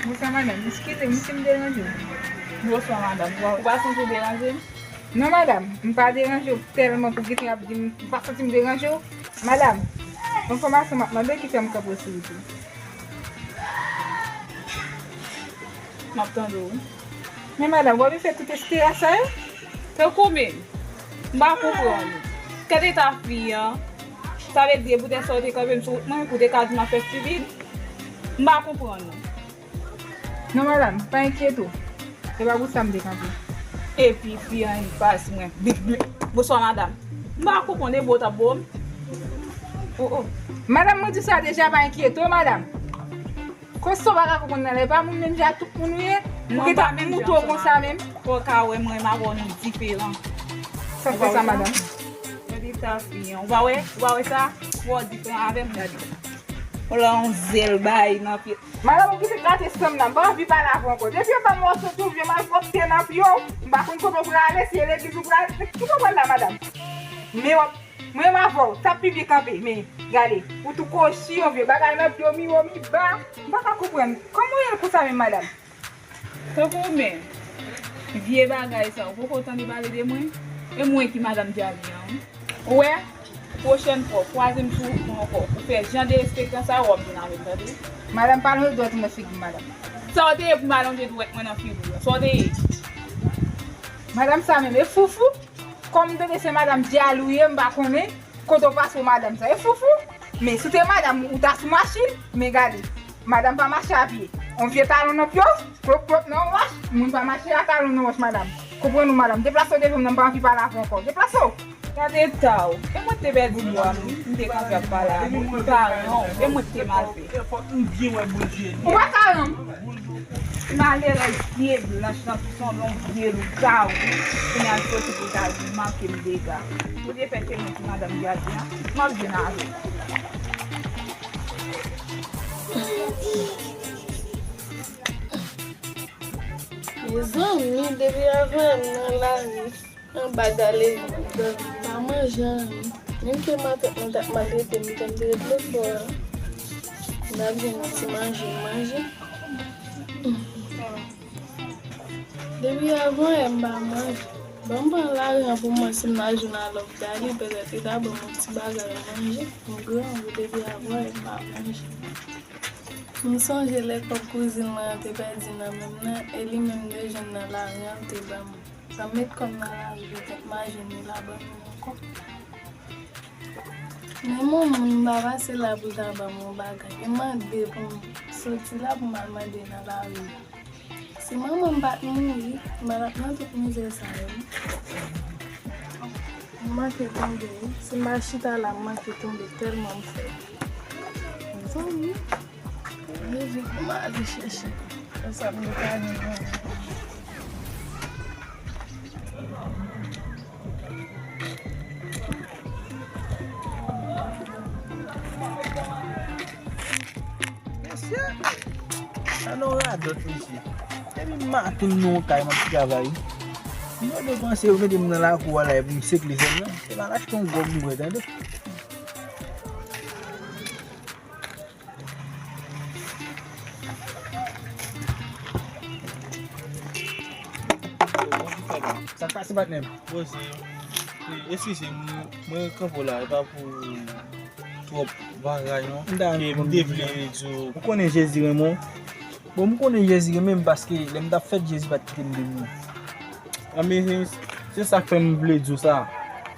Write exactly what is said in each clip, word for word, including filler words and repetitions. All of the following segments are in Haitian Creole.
Bonswa, madanm. Eskize m si m deranje w. Bonswa, madanm. Ou pa santi w deranje m? Non, madanm. M pa deranje w tèlman pou w gentan ap di m ou pa santi m deranje w. Madanm, enfòmasyon m ap mande ki fè m kanpe w sou wout ou. M ap tande w, wi. Men madanm, w ap fè tout estera sa yo? Tankou men, m pa konprann. Gade eta fi an. Sa vle di, poutèt sa w te kanpe m sou wout mwen, pou w te ka di m ap fè estipid? M pa konprann, non. Non, madanm, pa enkyete w. Se pa pou sa m te kanpe. Epi fi an pa sou mwen. Bip, bip. Bonswa, madanm. M pa konprann, e bo w t ap bo m. Oh, oh. Madanm, mwen di sa deja, pa enkyete w, madanm. Konsa w pa ka konprann nan lè pa moun menm jan ak tout moun ou ye. Ou gentan ap moute w konsa menm. Fò w ka wè mwen menm avè w nou diferan. Sa k fè sa, madanm? Gade eta fi an. Ou pa wè? Ou pa wè sa? Ou wè w diferan avè m, gade. Ou la yon zèl bay nan pye. Madanm, ou kite gate san m nan. M pa anvi pale avè w ankò. Depi yo ban m wè w soti yon vye malpwòpte nan pye w, m pa konn kote w prale, si e legliz ou prale. Ki w pral la, madanm? Men w ap Mwen menm avè w, t ap pi byen kanpe, men, gade, ou tou kochi yon vye bagay nan pye w, mi wo, mi ba. M pa ka konprann. Kòman w ye l konsa menm, madanm? Tankou men, vye bagay sa, ou poko tande pale de mwen? E mwen ki madanm Djali an, wi. Ou wè, pwochèn fwa, ou kwaze m sou wout mwen ankò, ou fè jan derespektan sa, w ap vin avè m, tande? Madanm, pa lonje dwèt ou nan figi m, madanm. Sa w te ye pou m pa lonje dwèt mwen nan figi w la? Sa w te ye? Madanm sa menm, e foufou? Kòm m tande se madanm Djali w ye, m pa konnen kote w pase w madanm sa. E foufou? Men si w te madanm, ou ta sou machin? Men gade, madanm pa mache a pye. On vye talon nan pye w, klop klop nan wòch, moun pa mache a talon nan wòch, madanm. Konprann ou, madanm. Deplase w devan m nan, m pa anvi pale avè w ankò. Deplase w! Gade eta w. E mwen te pèdi bwa m, m te kanpe ap pale avè w. M pa ran w. E mwen ki te mal fè. Fòk m byen wè Bondye. Ou pa ka ran m. Malerèz vye blanch lan tou sanble yon vye lougawou. Kounye a l soti pou l ta vin manke m dega. Bondye fè se mwen ki madanm Djali an. M ap jwenn avè l. Mezanmi, depi avè m nan lari. Anba gale, m pa manje anyen. Menm ke matant mwen t ap maltrete m, m te ret lòt bò a. M t ap jwenn yon ti manje, m manje. Depi avan yè, m pa manje. Ban m pran lari an pou m wè si m ta jwenn a lòk Dali, petèt li ta ban m yon ti bagay manje. M grangou depi avan yè, m pa manje. M sonje lè kòb kouzin mwen an te pèdi nan men m nan, e li menm m te jwenn nan lari an, l te ban m. Sa m met kò m nan lari, petèt m a jwenn li la ban m yon kòb. Men yon moun m pa pase la pou l ta ban m yon bagay. E mande pou m soti la pou m al mande nan lari. Si manman m pa t mouri, m pa t ap nan tout mizè sa yo. M manke tonbe, wi. Si m pa chita la, m manke tonbe tèlman m fèb. Mezanmi. Mezanmi, pou m ale chèche. Konsa m gen pa gen manje. Mesye, sa nan radòt, mesye. Depi maten m nan yon kay, m ap travay. M pa dwe panse yo mete m nan lakou a la pou m sekle zòn nan. Se pa l achte yon gwòg m bwè, tande. Sa k pase, patnè m? Bon, se, eskize m, mwen kanpe w la, e pa pou twòp bagay, non. M ta renmen konn. Ke m te vle di w. Ou konnen Jezi renmen w. Bon, m konnen Jezi renmen m paske lè m t ap fèt, Jezi pa t kite m te mouri. Anben, se sa k fè m vle di w sa.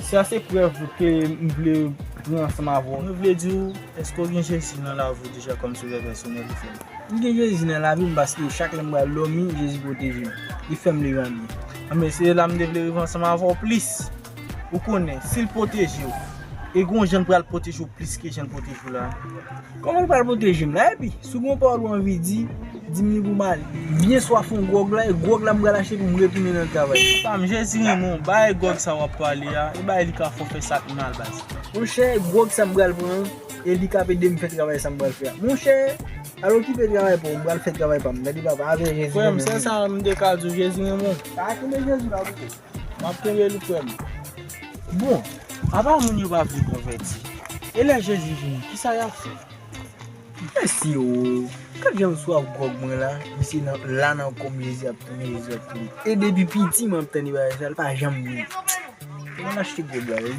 Sa se prèv ke m vle pran ansanm avè w. Mwen vle di w, èske w gen Jezi nan lavi w deja kòm sovè pèsonèl ou, frè m? M gen Jezi nan lavi m paske chak lè m pral dòmi, Jezi pwoteje m. Li fè m leve anbyen. Anben, se la m te vle rive ansanm avè w plis. Ou konnen, si l pwoteje w, e gon jan l pral pwoteje w plis ke jan l pwoteje w la. Kòman l pral pwoteje m la? Epi, si w gen yon pawòl ou anvi di, di m li pou m ale. M byen swaf yon gwòg la, e gwòg la m pral achte pou m retounen nan travay. Pa m, Jezi renmen w, bay gwòg sa w ap pale a, e bay li ka fè w fè sa k mal, baz. Monchè, gwòg sa m pral pran an, e li k ap ede m fè travay sa m pral fè a. Monchè, Al okipe travay pa w, m pral fè travay pa m. Tande papa, avè Jezi. Frè m, renmen sèl sa m te ka di w, Jezi renmen w. Pa kenbe Jezi la pou kò. M ap kenbe li, frè m. Bon, apa moun yo pa vle konvèti? E lè Jezi vini, kisa y ap fè? Mèsi o. Gad jan m swav gwòg mwen la. Misye nan, la nan kò m, Jezi ap tounen, Jezi ap tounen. E depi piti m ap tande bagay sa, l pa janm vini. Mwen achte gwòg la, wi.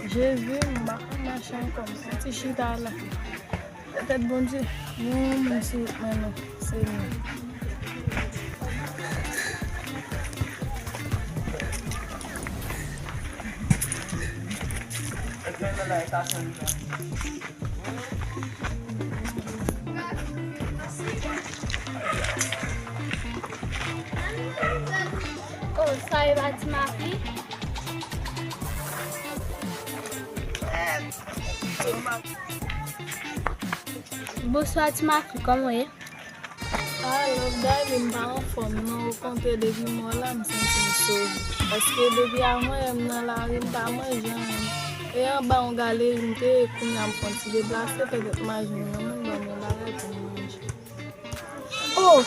Jezi, m pa konn mache ankò, m santi chita la. Petèt Bondye, yon moun sou wout mwen non, Senyè. Oh, sa e pa ti mafi? Bonswa ti mafi, kòman w ye? Ah, Love Darling, m pa anfòm non, okontrè depi m wè w la, m santi m sove. Paske depi avan yè m nan lari, m pa manje anyen. E anba yon galeri m te ye, kounye a m fè yon ti deplase, petèt m a jwenn yon moun ban m yon bagay pou m manje. Oh,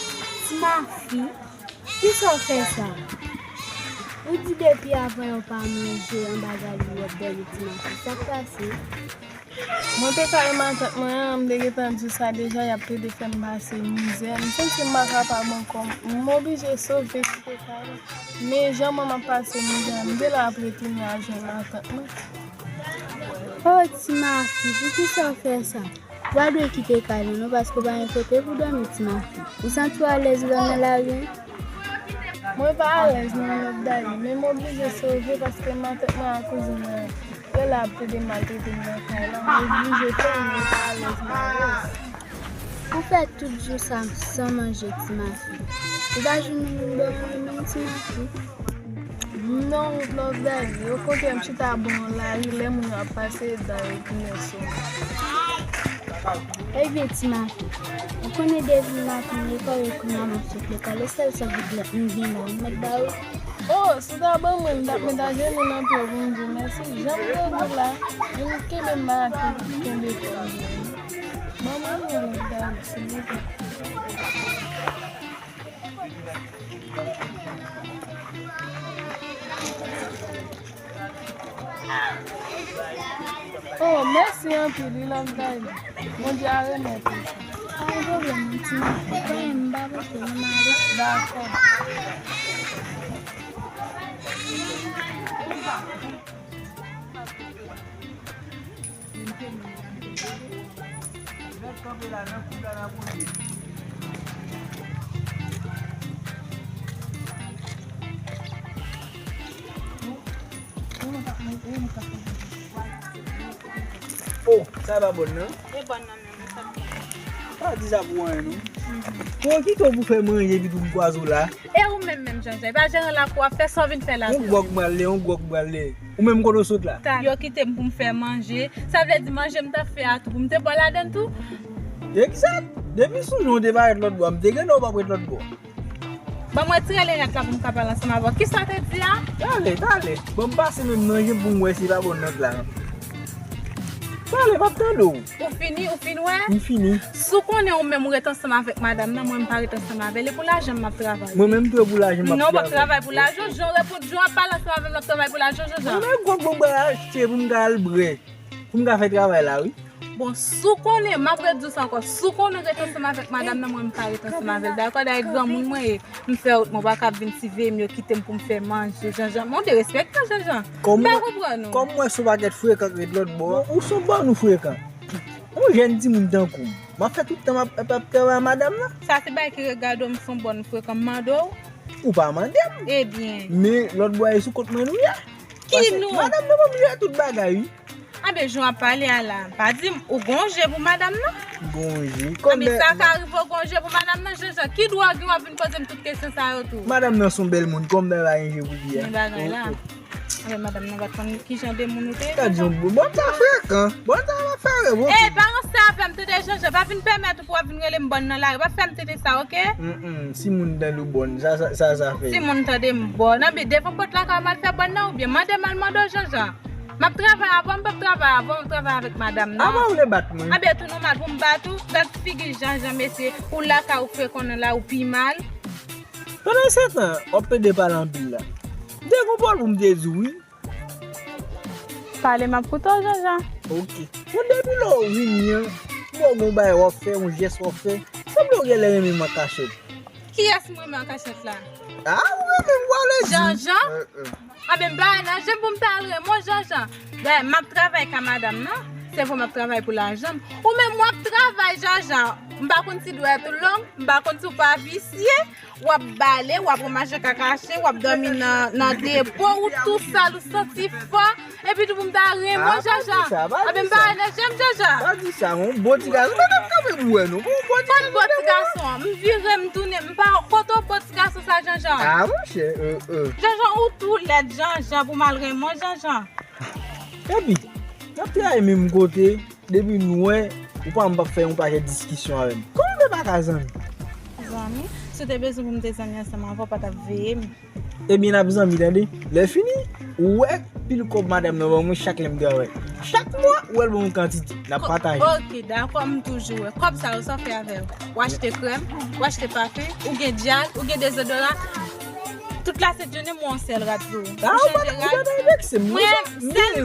ti mafi, kisa w fè sa? Ou di depi avan yè w pa manje anba galri w ap dòmi ti mafi. Sa k pase? Mwen te kay matant mwen an, m te gentan di w sa deja, y ap plede fè m pase mizè. M santi m pa kapab ankò. M oblije sove kite kay la. Men jan mwen m ap pase mizè a, m genlè ap retounen al jwenn matant mwen. Oh, ti mafi, poukisa w fè sa? Ou pa dwe kite kay la non, paske w pa gen kote pou dòmi, ti mafi. Ou santi w alèz ou nan lari? Mwen pa alèz non, Love Darling, men m oblije sove paske matant mwen ak kouzin mwen yo la ap plede maltrete m nan kay la. M oblije fè l, mwen pa alèz, m alèz. Ou fè tout jou sa san manje, ti mafi. Ou pa jwenn moun ban w yon men, ti mafi? Non, Love Darling, okontrè, m chita bò yon lari, lè moun yo ap pase, dan yo tounen sou mwen. Ebyen, ti mafi, ou konnen depi maten lekòl e kounye a m ap sot lekòl, e sèl sa ki m gen la, m mèt ba ou. Oh, si w ta ban mwen, m t ap met ajenou nan pye w pou m di w mèsi. Jan m debout la, vin kenbe m ak ou, kenbe kò m. Ban mwen yon lòt bagay, silvouplè. Oh, mèsi anpil, wi, Love Darling. Bondye a remèt ou. Pa gen pwoblèm, ti mafi. Kòm m pa pote, m ale. Dakò. Oh, sa pa bòn nan? E bòn nan menm, sa. Pa di sa pou anyen, non. Bon, kite w pou fè manje, epi tou m kwaze w la. E ou menm menm, Janjan, e pa jeran lakou w ap fè, sa w vin fè la tou? Yon gwòg m pral lè, yon gwòg m pral lè. Ou menm kote w sot la? Yo kite m pou m fè manje. Sa vle di manje m t ap fè a tou pou m te ba w ladann tou? Egzak. Depi sou jan w te parèt lòt bò a, m te gentan w p ap ret lòt bò. Ban m retire linèt la pou m ka pale ansanm avè w. Kisa w te di a? Talè, talè. Ban m pase menm nan je m pou m wè si pa bòn nan la. Talè, m ap tande w. Ou fini, ou fin wè? M fini. Si w konnen ou menm ou ret ansanm avèk madanm nan, mwen m pa ret ansanm avè l, e pou lajan m ap travay. Mwen menm tou e pou lajan m ap travay. Non, w p ap travay pou lajan, jan w reponn, jan w ap pale ansanm avè m, w ap travay pou lajan, Janjan. Mwen menm gwòg mwen pral achte pou m ka al bwè. Pou m ka fè travay la, wi. Bon, si w konnen, m ap redi w sa ankò, si w konnen w ret ansanm avèk madanm nan, mwen m pa ret ansanm avè l, dakò? Dayè granmoun mwen ye, m fè wout mwen, w pa ka ap vin siveye m, yo kite m pou m fè manje, Janjan. Men w derespektan, Janjan. M pa konprann ou. Kòm m wè se yon pakèt frekan k ret lòt bò a, ou se yon bòn ou frekan. Yon jèn timoun tankou m, m ap fè tout tan m ap, ap, ap travay a madanm nan. Sa se bagay ki regade w, m se yon bòn frekan, m mande w? Ou pa mande m. Ebyen. Men lòt bò a e sou kont mwen nou ye. Ki nou? Paske madanm nan pa oblije tout bagay, wi. A, Anben, jan w ap pale a la, pa di m, ou gon je pou madanm nan? Gon je. Anben, sa ka rive w gon je pou madanm nan, Jean Jean. Ki dwa w gen w ap vin poze m tout kesyon sa yo tou? Madanm nan se yon bèl moun, kòman pa gen je pou li a? Men bagay la. Anben, madanm nan pa t konn ki jan de moun ou te ye, Jean Jean. Gad yon bon, bon, sa frekan. Bon, sa va fè revòlte. Ey, pa ranse avè m, tande, Jean Jean. Pa vin pèmèt ou pou w ap vin rele m bòn nan lari. Pa fè m tande sa, oke? Mm, mm, si moun tande w bòn, sa, sa, sa, sa fè. Si moun tande m bòn, anben, devan pòt lakay ou m al fè bòn nan, oubyen mande m al mande w, Jean Jean. M ap travay avè w, m p ap travay avè w, m ap travay avèk madanm nan. Apa w vle bat mwen? Anben, tou nòmal pou m bat ou, gad figi Jean Jean, mesye, ou lakay ou fè konnen la, ou pi mal. Pandan se tan, w ap plede pale anpil la. M te gon pawòl pou m te di w, wi. Pale, m ap koute w, Jean Jean. Oke. Bon, depi lè w vini an, m wè w gon bagay w ap fè, yon jès w ap fè. Sanble w genlè renmen m an kachèt. Kiyès m renmen an kachèt la? A, ou renmen m pale di. Jean Jean? Eh, eh. Anben, m pa nan je m pou m ta al renmen w, Jean Jean. Dayè, m ap travay ka madanm nan. Se vre m ap travay pou lajan m. Ou menm w ap travay, Jean Jean. M pa konn si dwèt ou long, m pa konn si w pa visye. W ap bale, w ap manje kakache, w ap dòmi nan, nan depo, ou tou sal, ou santi fò. Epi tou pou m ta renmen w, Jean Jean. Anben, m pa nan je m, Jean Jean. Pa di sa, yon bon ti gason. Mwen t ap kanpe pou wè nou. Yon bon ti gason. Yon bon ti gason. M vire, m tounen, m pa kote w bon ti gason sa, Jean Jean. A, monchè, euh, euh. Jean Jean, ou tou lèd, Jean Jean, pou m al renmen w, Jean Jean. Epi, n ap travay menm kote, depi m wè, ou pa m p ap fè yon pakèt diskisyon avè m. Kòman w fè pa ka zanmi? Zanmi? Si w te bezwen pou m te zanmi ansanm avè w, w pa t ap veye m. Ebyen, n ap zanmi, tande. Lè fini, ou wè, pil kòb madanm nan ban mwen chak lè m travay. Chak mwa, ou wè l ban mwen kantite. N ap pataje. Oke, dakò, m toujou wè. Kòb sa yo, sa w fè avè yo? W achte krèm, w achte pafen, ou gen djal, ou gen dezodoran. Tout lasent jounen, mwen yon sèl rad pou ou. A, ou pa ta, ou pa ta vekse m. Mwen, sèl,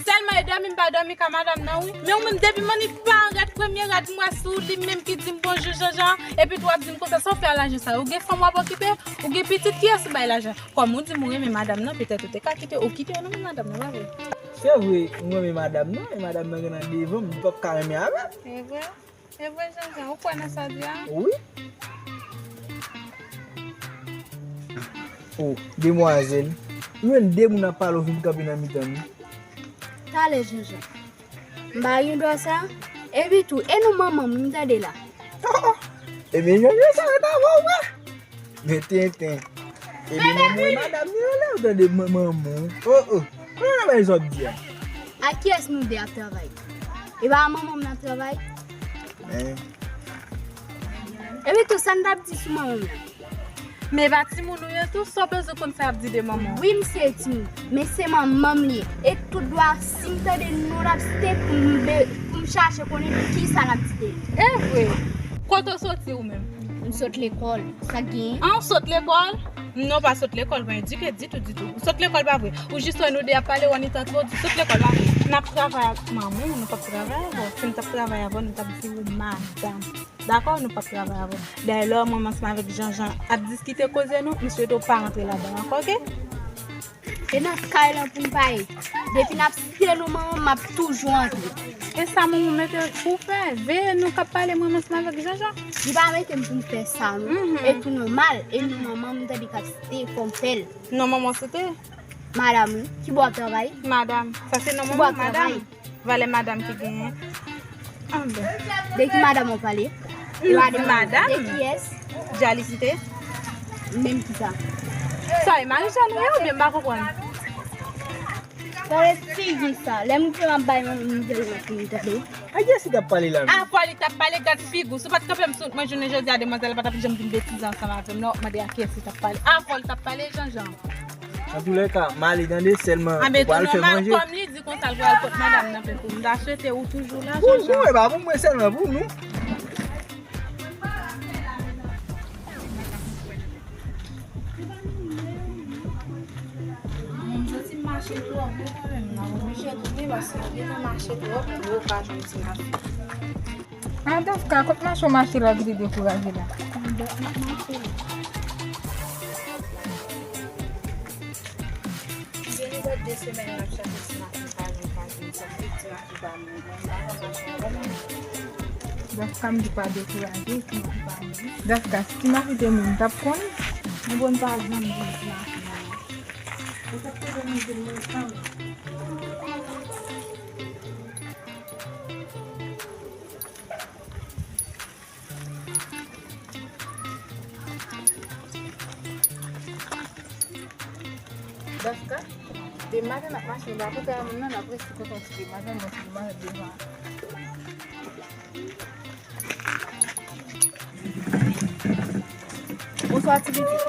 sèlman e dòmi, m pa dòmi ka madanm nan, wi. Men ou menm, depi m annik pa rad, premye rad m wè sou li, menm ki di m bonjou, Jean Jean, epi tou w ap di m konsa, sa w fè a lajan sa yo? Ou gen fanm w ap okipe? Ou gen pitit, kiyès ou bay lajan? Kòm ou di m ou renmen madanm nan, petèt ou te ka kite, ou kite yo nan men madanm nan, pa vre? Se vre, m renmen madanm nan, e madanm nan gen nan devan m, m p ap ka renmen avè l. Se vre? Se vre, Jean Jean, ou kwè nan sa w di a? Wi. O, demwazèl, m jwenn de moun ap pale, w vin kanpe nan mitan nou. Talè, Jean Jean. M pa gen dwa sa. Epi tou, e non manman m, m tande la. Ebyen, Jean Jean, sa ret avè w, vre. Men tenten. Ebyen, manman e madanm li rele, ou tande, man-, manman. O, o. Konnen nan bagay sa w ap di a? A kiyès nou de ap travay? E pa manman m n ap travay? Men. Epi tou, sa n t ap di sou manman m nan? Men e pa timoun ou ye tou, sa w bezwen konn sa y ap di de manman w? Wi, m se timoun, men se manman m li ye. E tout dwa, si m tande non l ap site pou m be-, pou m chache konnen kisa l ap di de li. E vre? Kote w soti ou menm? M sot lekòl. Sa k genyen? An, w sot lekòl? Non, w pa sot lekòl, mwen edike ditou, ditou. Ou sot lekòl, pa vre? Ou jis wè nou de ap pale, w annik antre, w di sot lekòl, pa vre? N ap travay ak manman w, nou p ap travay avè w. Si n t ap travay avè w, nou t ap di ou madanm. Dakò, nou p ap travay avè w. Dayè, lè w wè mwen ansanm avèk Jean Jean ap diskite koze nou, m swete w pa rantre ladan l ankò, oke? Se nan kay lan pou m pa ye. Depi n ap site non manman m, m ap toujou antre. E sa manman w mete w pou w fè? Veye nou k ap pale mwen ansanm avèk Jean Jean? Li pa mete m pou m fè sa, non. Mhm. E tou nòmal, e non manman m tande k ap site, fò m fè l. Non manman w site? Madanm, wi. Ki bò w ap travay? Madanm. Sa se non manman w, madanm? Valè madanm ki genyen. Anben. De ki madanm w ap pale? E pa de madanm? De kiyès? Djalisite. Menm kisa? Sa e mari Jan ou ye oubyen m pa konprann? Gade figi sa. Lè m di w m ap bay manman m, m di l nan figi, tande. A kiyès li t ap pale la menm? Avè w li t ap pale, gad figi w. Si w pa t kanpe m sou wout mwen jounen jodi a, demwazèl la pa t ap janm vin betize ansanm avè m non, w ap mande a kiyès li t ap pale. Avè w li t ap pale, Jean Jean. Antoulèka, m ale tande, sèlman ou pral fè manje. Kòm li di konsa, l pral pot madanm nan fè pou m. M ta swete ou toujou la, Jean Jean. Pou nou, e pa pou mwen sèlman, pou nou. Mwen soti mache twòp, wi, kanmenm. M ap oblije tounen paske m gentan mache twòp, m poko ka jwenn ti mache. A, Dafka, kot mache w mache la ki te dekouraje la? Dòk m ap mache la. Gen de semèn m ap chache ti mache, m pa jwenn, pa jwenn, sa fè ti mache pa mwen, m pa ka mache ankò menm. Dafka, m di pa dekouraje, ti mache pa mwen. Dafka, si ti mache te mwen, m t ap konn. Mwen bon, m pa janm jwenn ti mache la. Ou t ap toujou manje m nan fanm. Dans ka, de maten n ap mache, n pa kontre a moun nan, n ap resi kontan ti de maten, bon, ti de maten, devan. Bonswa, ti pitit.